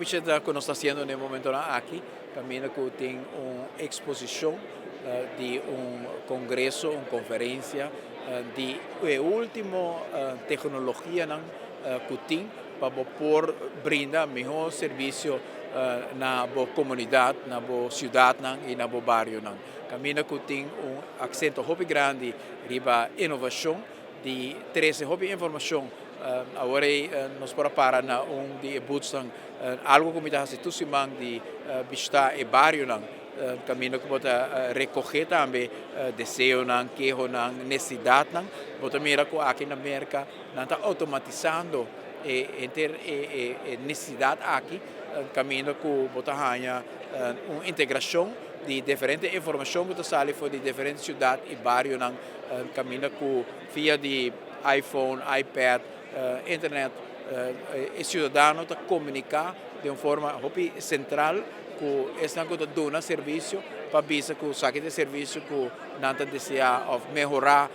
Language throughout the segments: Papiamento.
bishita ku nos ta hasiendo na e momentonan aki, kaminda ku tin un eksposishon di un kongreso, un konferensia di e último teknologianan ku tin pa bo por brinda mihó servisio na bo komunidat, na bo siudatnan i na bo barionan. Kaminda ku tin un aksento hopi grandi riba inovashon di trese hopi informashon. Awor ei nos por a para na un di e boothsnan, algu ku mi ta hasi tur siman di bishita e barionan kaminda ku bo ta rekohe tambe deseonan, kehonan, nesesidatnan. Bo ta mira ku aki na Merka nan ta outomatisando e henter e nesesidat aki kaminda ku bo ta haña un integrashon di diferente informashon ku ta sali for di diferente siudat i barionan kaminda ku via di iPhone, iPad, internet e siudadano ta komuniká den un forma hopi sentral ku esnan ku ta duna servisio pa bisa ku esaki ta e servisio ku nan ta deseá òf mehorá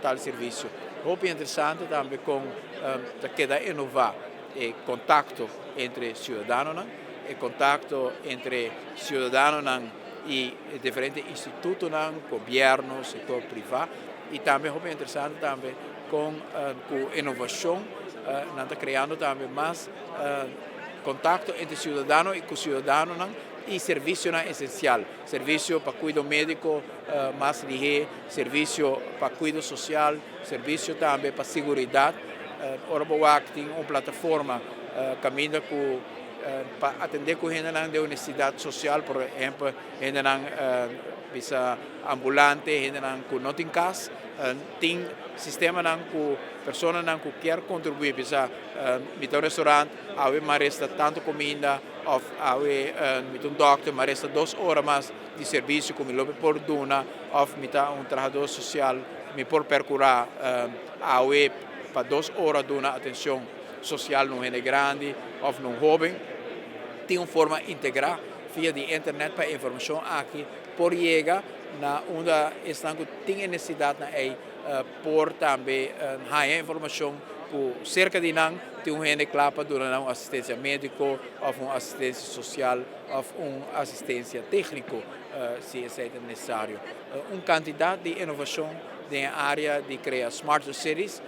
tal servisio. Hopi interesante tambe kon ta keda inová e kontakto entre siudadanonan, e kontakto entre siudadanonan i e diferente institutonan, gobièrnu, sektor privá i tambe hopi interesante tambe kon ku inovashon nan ta kreando tambe mas kontakto entre siudadano i ku siudadanonan i servisionan esensial, servisio pa kuido médiko mas lihé, servisio pa kuido sosial, servisio tambe pa siguridat. Ora bo wak tin un plataforma kaminda ku pa atendé ku hendenan den un nesesidat sosial, por ehèmpel hendenan bisa ambulante, hendenan ku no tin kas, tin sistemanan ku personanan ku kier kontribuí, bisa mi ta un restaurant awe mi a resta tantu kuminda òf awe mi ta un dòkter mi a resta dos ora mas di servisio ku mi lo por duna òf mi ta un trahadó sosial mi por perkurá awe pa dos ora duna atenshon sosial na un hende grandi òf na un hóben. Tin un forma integrá via di internet pa e informashon aki por yega na unda esnan ku tin e nesesidatnan ei por tambe haña informashon ku serka di nan tin un hende kla pa duna nan un asistensia médiko òf un asistensia sosial òf un asistensia tékniko si esei ta nesesario. Un kantidat di inovashon den e área di krea smarter cities,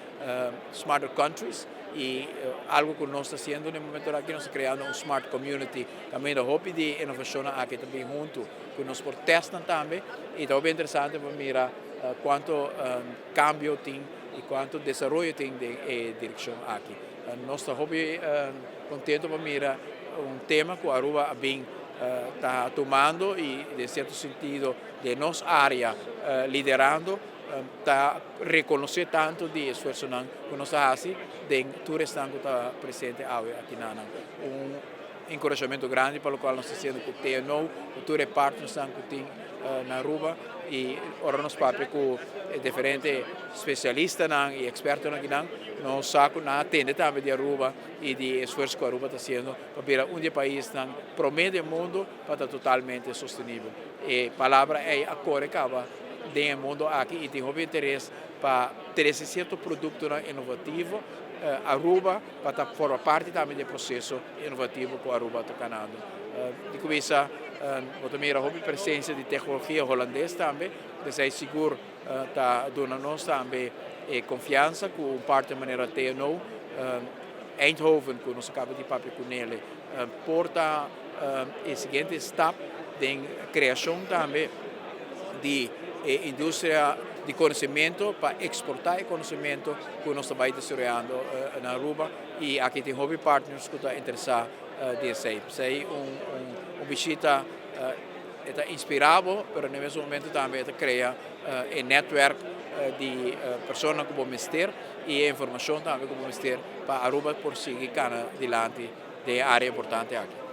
smarter countries i algu ku nos ta hasiendo na e momento aki nos ta kreando un smart community kaminda hopi di e inovashonnan aki ta bin huntu ku nos por tèst nan tambe i ta hopi interesante pa mira kuantu kambio tin i kuantu desaroyo tin den e direkshon aki. Nos ta hopi kontento pa mira un tema ku Aruba a bin ta tumando i den sierto sentido den nos área liderando ta rekonosé tantu di esfuersonan ku nos ta hasi den tur esnan ku ta presente awe aki na nan. Un enkurashamentu grandi pa lokual nos ta hasiendo ku TNO, ku tur e partnersnan ku tin na Aruba i ora nos papia ku e diferente spesialistanan i ekspertonan akinan nos sa ku nan a tende tambe di Aruba i di e esfuerso ku Aruba ta hasiendo pa bira un di e paisnan promé den mundu pa ta totalmente sostenibel. E palabra ei a kore kaba den e mundo aki i tin hopi interes pa trese sierto produktonan inovativo Aruba pa ta forma parti tambe di e proseso inovativo ku Aruba ta kanando. Di kuminsa bo ta mira hopi presensia di teknologia holandes tambe, esei sigur ta duna nos tambe e konfiansa ku un partner manera TNO Eindhoven ku nos a kaba di papia ku nele por ta e siguiente stap den kreashon tambe di e industria di konosementu pa eksportá e konosementu ku nos ta bai desaroyando na Aruba i aki tin hopi partners ku ta interesá di esei. P'esei un bishita e ta inspirá bo pero na e mesun momento tambe e ta krea e netwerk di personanan ku bo mester i e informashon tambe ku bo mester pa Aruba por sigui kana dilanti den e área importante aki.